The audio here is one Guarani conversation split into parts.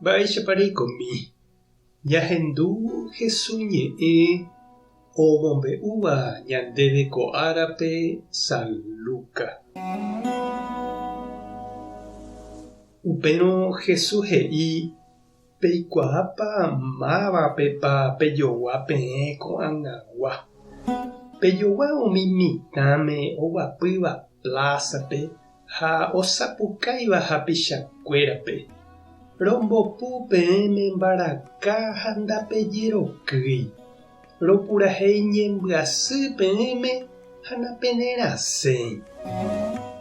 Mba'éichapa reikomi? Ñahendu Hesu ñe'ẽ omombe'úva ñandéve ko árape San Lucas. Upérõ Jesús he'i, Peikuaápa mávapepa pejogua peẽ ko'ag̃agua? Pejogua umi mitãme oguapýva plásape ha osapukáiva hapichakuérape, Rombopu peẽme mbaraka ha ndapejerokýi, ropurahéi ñembyasy peẽme ha napenerasẽi.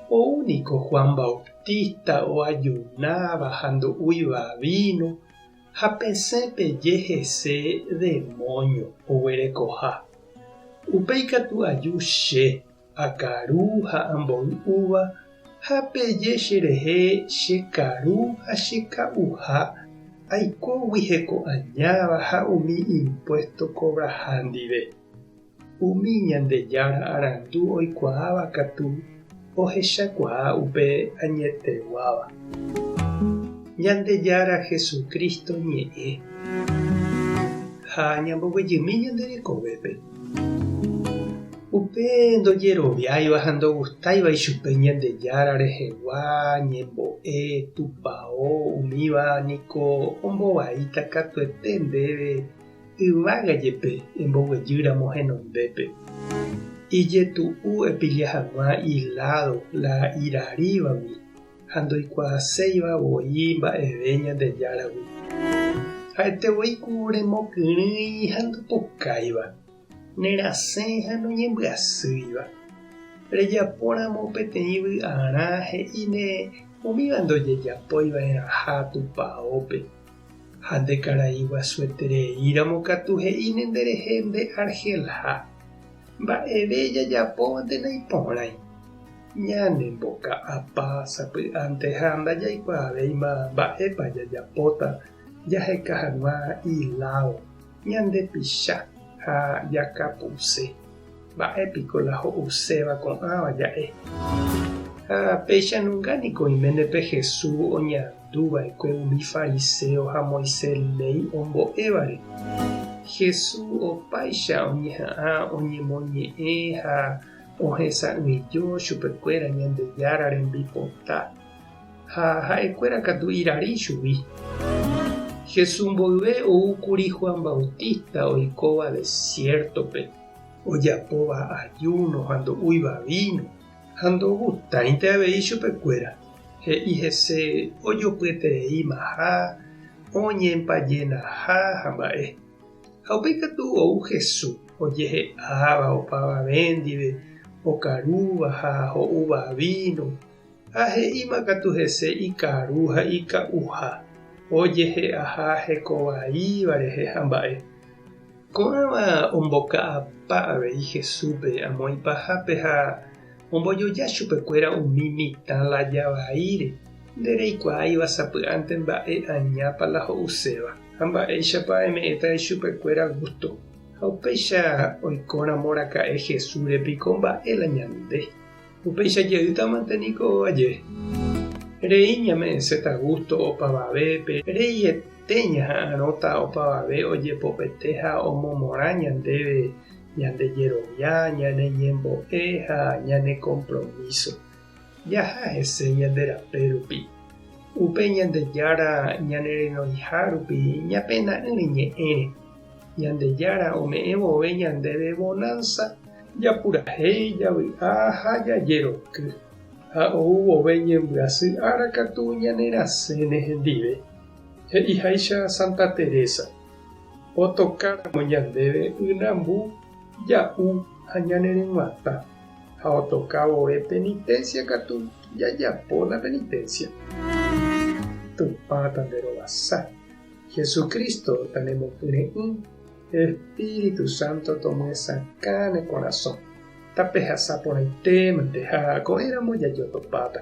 Ou niko Juan Bautista oajunáva ha ndo'úiva víno ha pesẽ peje hese demóño oguerekoha. Upéi katu aju che, Akaru ha amboy'úva ha peje cherehe che karu ha che ka'uha aikógui heko añáva ha umi impuesto kovraha ndive. Umi Ñandejára arandu oikuaáva katu ohechakuaa upe añeteguáva. Ñandejára Jesucristo ñe'ẽ ha ñamboguejymi ñande rekovépe. Upe ndojeroviáiva ha ndogustáiva ichupe Ñandejára rehegua ñembo'e, tupao, umíva niko ombovaíta katuete ndéve yvága jepe emboguejýramo henondépe. Ijetu'u epilla hag̃ua iládo la irarívagui ha ndoikuaaséiva voi mba'eve Ñandejáragui. Ha'ete voi ku remokyrỹi ha ndopokáiva, nerasẽ ha noñembyasýiva. Rejapóramo peteĩ vy'arã he'íne umíva ndojejapói va'erãha tupaópe. Ha nde karai guasuetereíramo katu he'íne nderehe nde argelha. Mba'eve jajapóvante naiporãi. Ñanemboka'apa sapy'ánte ha ndajaikuaavéima mba'épa jajapóta jaheka hag̃ua iláo, ñandepicha ha jakapuse. Mba'e piko la ho'uséva ko'ãva ja'e? Ha péicha nunga niko oiméne pe Jesús oñandu va'ekue umi fariséo ha Moisés léi ombo'évare. Jesús opáicha oñeha'ã oñemoñe'ẽ ha ohesa'ỹijo chupekuéra Ñandejára rembipota, ha ha'ekuéra katu irari chugui. Jesús mboyve oúkuri Juan Bautista oikóva desiértope, ojapóva ajúno ha ndo'úiva víno, ha ndogustáinte avei chupekuéra. He'i hese ojopyetereímaha, oñempajenaha ha mba'e. Ha upéi katu ou Jesús, ojehe'áva opavave ndive, okarúva ha ho'úva víno, ha he'íma katu hese ikaru ha ika'uha, ojehe'aha heko vaíva rehe ha mba'e. Ko'ãva omboka'apa avei Jesúspe amo ipahápe ha ombojoja chupekuéra umi mitã laya vaíre, ndereikuaáiva sapy'ánte mba'e añápa la ho'uséva. Ha mba'éichapa eme'ẽta ichupekuéra gústo? Ha upéicha oikóramo raka'e Jesúsre piko mba'e la ñande? Upéicha jeýtamante niko aje. Rei ñame'ẽséta gústo opavavépe, reiete ñaha'arõta opavave ojepopete ha omomorã ñandéve ñande jerovia, ñane ñembo'e ha ñane kompromíso. Jaha hese ñande rape rupi. Upe Ñandejára ñanerenoiha rupi ñapena'ỹre ñe'ẽre. Ñandejára ome'ẽ vove ñandéve vonánsa, japurahéi, javy'a ha jajeroky. Ha ou vove ñembyasy ára katu ñanerasẽne hendive. He'iháicha Santa Teresa, Otokáramo ñandéve ynambu, ja'u ha ñaneryg̃uatã. Ha otoka vove penitencia katu jajapo la penitencia. Tupã tanderovasa, Jesucristo tanemokyre'ỹ, Espíritu Santo tomyesakã ne korasõ. Tapehasa porãite mante ha ko'ẽramo jajotopáta.